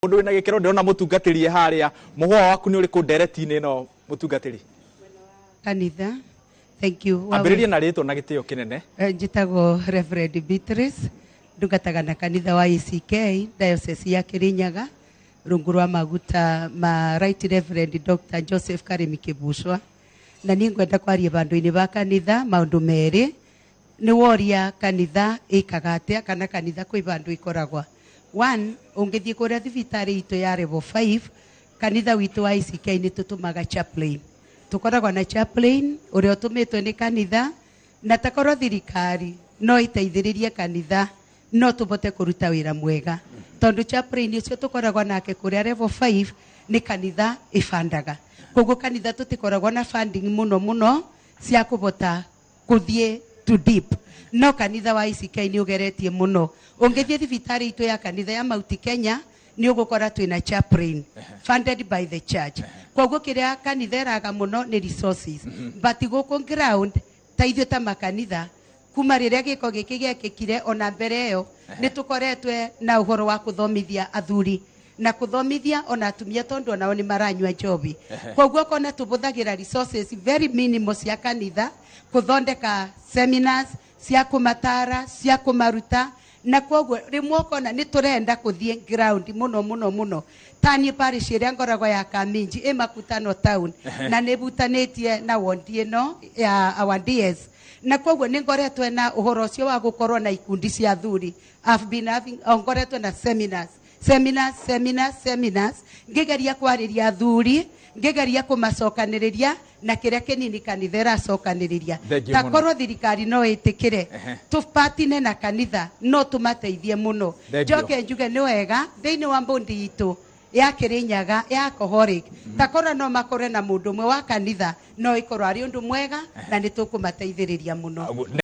Mundu wina gikero ndirona mutungatiri haria muhwa waku ni uriku ndereti-inĩ ĩno mutungatiri? Kanitha, thank you. Ambĩrĩria na rĩtwa na gĩtĩo kĩnene. Njĩtagwo Reverend Beatrice, ndungataga na kanitha wa ACK Diocese ya Kirinyaga, rungu rwa maguta ma Right Reverend Dr. Joseph Karimi Kibucwa. Na niĩ ngwenda kwaria bandũ-inĩ ba kanitha maũndũ merĩ. Nĩ woria kanitha ĩkaga atĩa, kana kanitha kwĩ bandũ ĩkoragwa. One, ũngĩthiĩ kũrĩa thibitarĩ itũ ya level 5, kanitha witũ wa ACK nĩ tũtũmaga chaplain. Tũkoragwo na chaplain ũrĩa ũtũmĩtwo nĩ kanitha, na takorwo thirikari no ĩteithĩrĩrie kanitha no tũbote kũruta wĩra mwega, tondũ chaplain ũcio tũkoragwo nake kũrĩa level 5 nĩ kanitha ĩbandaga. Koguo kanitha tũtikoragwo na funding mũno mũno cia kũbota kũthiĩ too deep, no kanitha wa ACK nĩ ũgeretie mũno. Ũngĩthiĩ thibitarĩ itũ ya kanitha ya Mount Kenya, nĩ ũgũkora twĩna chaplain funded by the church. Koguo kĩrĩa kanitha ĩraga mũno nĩ resources, but gũkũ ground ta ithuĩ ta makanitha, kuma rĩrĩa gĩko gĩkĩ gĩekĩkire ona mbere ĩyo, nĩ tũkoretwe na ũhoro wa kũthomithia athuri na kũthomithia ona atumia, tondũ onao nĩ maranyua njobi. Koguo kona tũbũthagĩra resources very minimal cia kanitha kũthondeka seminars cia kũmatara, cia kũmaruta, na koguo rĩmwe ũkona nĩ tũrenda kũthiĩ ground mũno mũno mũno. Ta niĩ parish ĩrĩa ngoragwo ya Kaminji ĩ Makutano town, na nĩ butanĩtie na wondi ĩno ya our DS, na koguo nĩ ngoretwo na ũhoro ũcio wa gũkorwo na ikundi cia athuri. I've been having, ngoretwo na seminars, seminars, seminars, seminars, ngĩgeria kwarĩria athuri, ngĩgeria kũmacokanĩrĩria na kĩrĩa kĩnini kanitha ĩracokanĩrĩria. Thank you Ta mũno. Korwo thirikari no ĩtĩkĩre tũpatine na kanitha, no tũmateithie mũno. Thank you. Njoke njuge nĩ wega thĩinĩ wa mbondi itũ ya Kirinyaga ya alcoholic, takorwo no makorwe na mũndũ ũmwe wa kanitha, no ĩkorwo arĩ ũndũ mwega na nĩ tũkũmateithĩrĩria mũno.